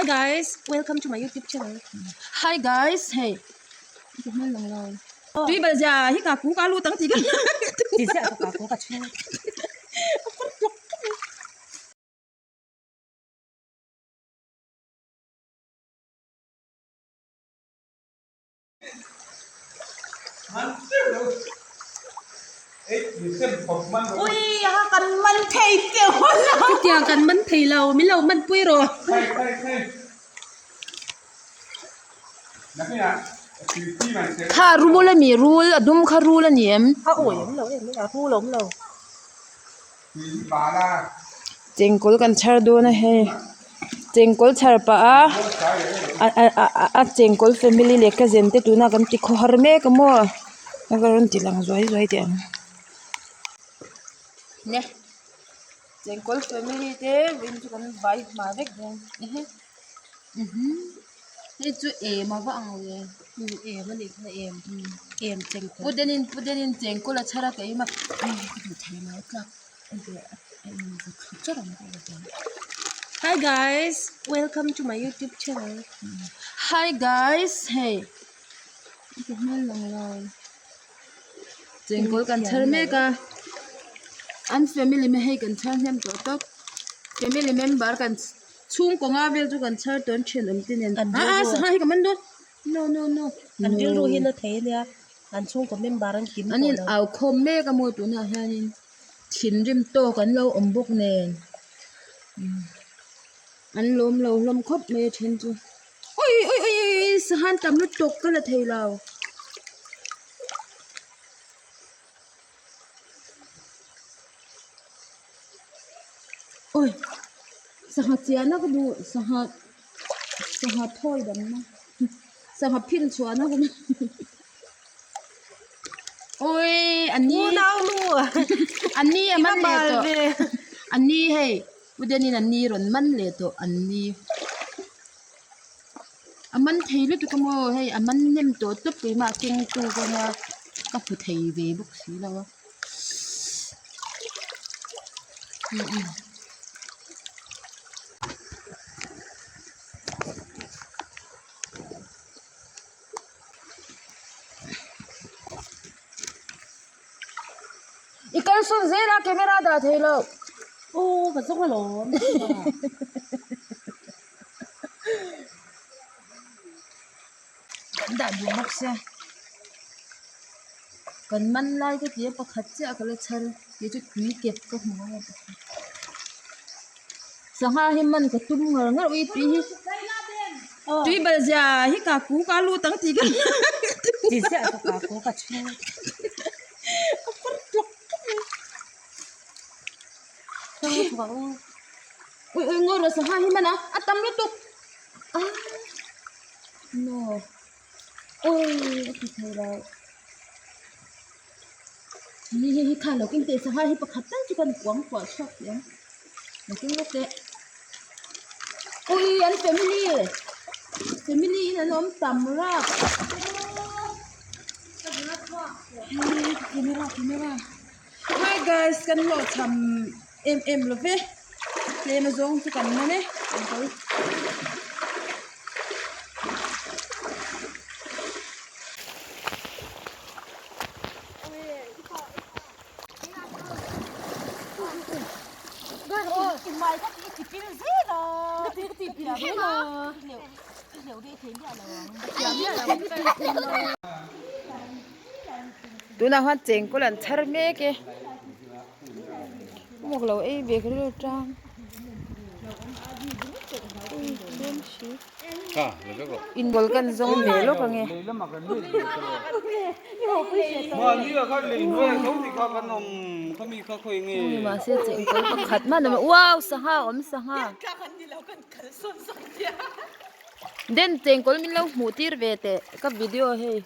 guys, welcome to my YouTube channel. Hi guys, hei ka hmel lang lo. Tui bal zia hi ka ku ka lu tang ti ka Ti ziah ka ka ku ka chhung. A far tlawk tlawk mai. Chutiang kan man thei lo, min lo man pui rawh. Kha rul a mi rul a dum kha rul a ni em? A awi awm lo em a rul a awm lo. Chengkawl kan chhar dawn a hei chengkawl chhar pah a a chengkawl family leh cousin te tuna kan ti khawhar mek a maw a ka rawn ti lang zuai zuai teh ang ne chengkawl family te vawiin chu kan vai hma vek dawn hei chu em a va ang ve em a nih kha em em chengkawl pu denin pu denin chengkawl a chhar a keimah ka duh thei mai tlak. Hi guys, welcome to my YouTube channel. Hi guys, hei ka hmel lang lo chengkawl kan chhar mek a an family me hei kan chhar hnem tawh tawp family member kan chhungkaw nga vel chu kan chhar tawn thin awm te nen a a sangha hi ka man dawn no no no an rilru hi na thei ania an chhungkaw member an kim an in au khawm mek a maw tunah hianin. Thinrim tawk an lo awm bawk nen an lawm lo hlawm khawp mai a then chu ui ui ui ui sanghan tam lutuk ka la thei lo. Awi sangha chiahna ka duh sangha sangha thawi damna sangha phin chhuahna ka duh. Awii a ni a ni a man leh tawh a ni hei u Denin a ni rawn man leh tawh an ni a man thei lutuk a maw hei a man nem tawh tawp keimah keng tu ka nia ka hmu thei ve bawk si lo a. I kal sawn zel a camera dah thei lo. Aw ka zawng alawm. Kan dah duh bawk sia. Kan man lai ka ti a pakhat chiah ka la chhar tih chu tui kep ka hmu ang a pakhat. Sangha hi man ka tum ngar ngar ui tui hi tui bal zia hi ka ku ka lut ang tih ka Ti ziah ka ka ku ka chhung. A far tlawk tlawk mai. Ui ui ngawi rawh sangha hi man a a tam lutuk a no ui a ti thei lo. Hi hi hi kha lo keng teh sangha hi pakhat tal chu kan kuang kuah chhuak teh ang lo keng lawk teh ui an family family in an awm tam rap camera camera hi guys kan hlawhchham em em lo ve tlem azawng chu kan man e. Tunah khan chengkawl an chhar mek e mawk lo ei ve ka rilru tang Inbual kan zawng ve lawk ang e. Mahse chengkawl pakhat hman a wow sangha a awm sangha den chengkawl min lo hmuh tir ve teh ka video hei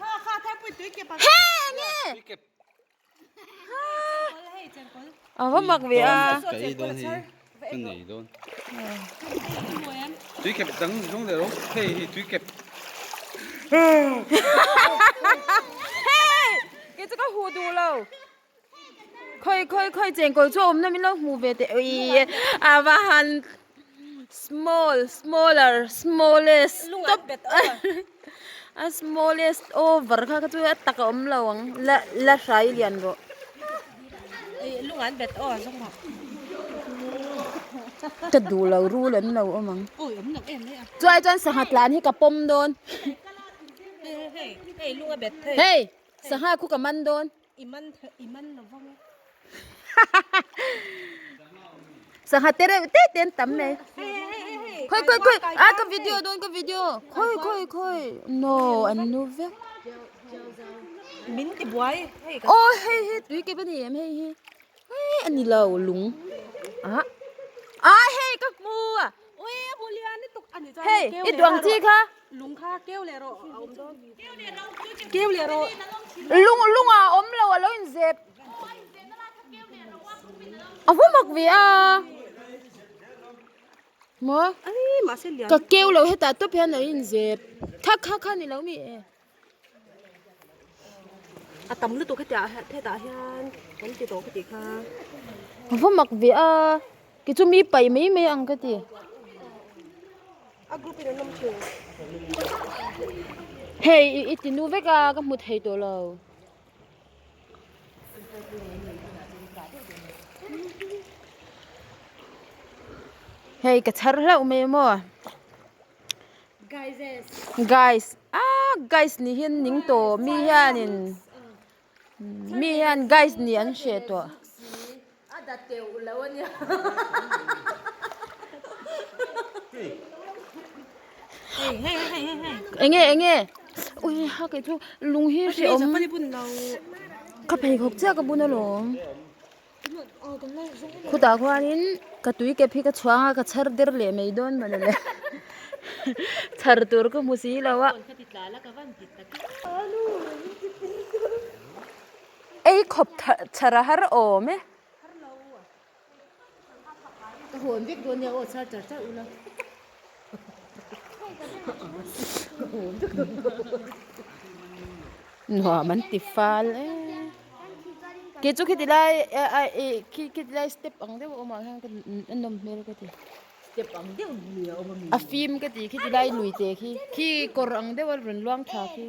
he enge A va mak ve a. Ka ei dawn hei ka nei dawn. Tui kep dang zawng leh rawh hei hi tui kep. Hei kei chu ka huh duh lo. Khawi khawi khawi chengkawl chu a awmna min lo hmuh ve teh ui a va han. Small smaller smallest top a smallest over kha kha chu a tak a awm lo ang la la hrai lian rawh. Ka duh lo rul an lo awm ang. Chuai chuan sangha tlan hi ka pawm dawn. Hei sangha khu ka man dawn. Sangha te reuh te te an tam mai. Khawi khawi khawi a ka video dawn ka video khawi khawi khawi no an nu vek. Min ti buai hei ka. Aw hei hi tui kep a ni em hei hi hei a ni lo lung ah ah hei ka hmu a. Ui hmu lian lutuk a ni chuan Hei i duang chi kha. Lung kha keu leh rawh a awm dawn. Keu leh rawh. Lung lungah a awm lo a lo inzep. A hmu mak ve a. Maw? Ka keu lo hetah tawp hian a inzep. Kha kha kha ni lo mi e. A tam lutuk hetiah hetah hian kan ti tawh ka tih kha. A va mak ve a. Kei chu mi paih mai mai ang ka ti. A group in an awm thin. Hei i ti nu vek a ka hmu thei tawh lo. Hei ka chhar hlauh mai maw. Guys ah guys nih hian ning tawh mi hianin mi hian guys nih an hreh tawh. Enge enge ui ha kei chu lung hi hrehawm ka pheikhawk chiah ka bun alawm. Khutah khuanin ka tui kep hi ka chhuang a ka chhar der leh mai dawn mawni le chhar tur ka hmu si lo a ei khawp chhar a har awm e. Nuam an ti fal e kei chu khiti lai khi khiti lai step ang deuh a awm ah hian a nawm hmel ka ti a fim ka ti khiti lai lui te khi khi kawr ang deuh a rawn luang thla khi.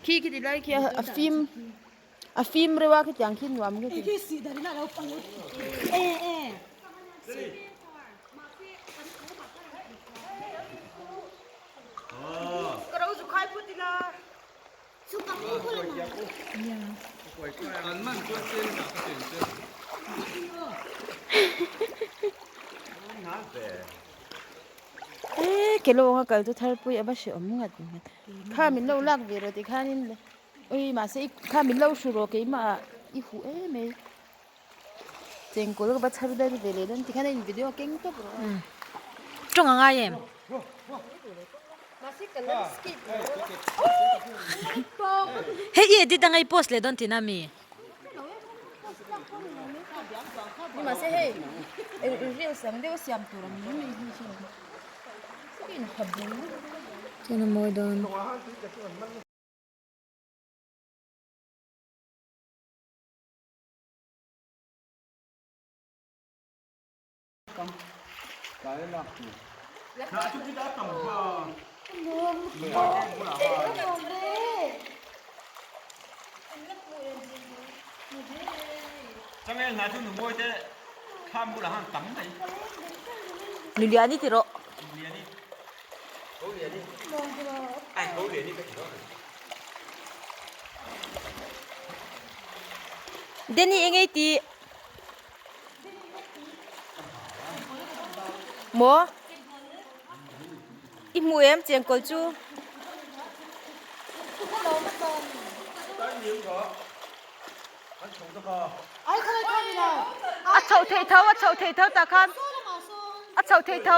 Khi khiti lai khi a fim. A fim reuh a khitiang khi nuam ka ti. E ke lawng a kal chu tharpui a va hrehawm ngat ngat. Kha min lo lak ve rawh tikhanin le. Ui mahse i kha min lo hru rawh keimah ah i huh em mai. Chengkawl ka va chhar daih ve leh dawn tikhan a in video keng tawp rawh a. Tawng a ngai em? Hei i edit anga i post leh dawn tina mi? Ni mahse hei reels ang deuh a siam tur ang mai mai hi chu. Chuan a mawi dawn. Nuliani ti rawh. Denny eng ei tih? Maw? I hmu em chengkawl chu? A chhoh theih tho, a chhoh theih tho tah khan. A chhoh theih tho.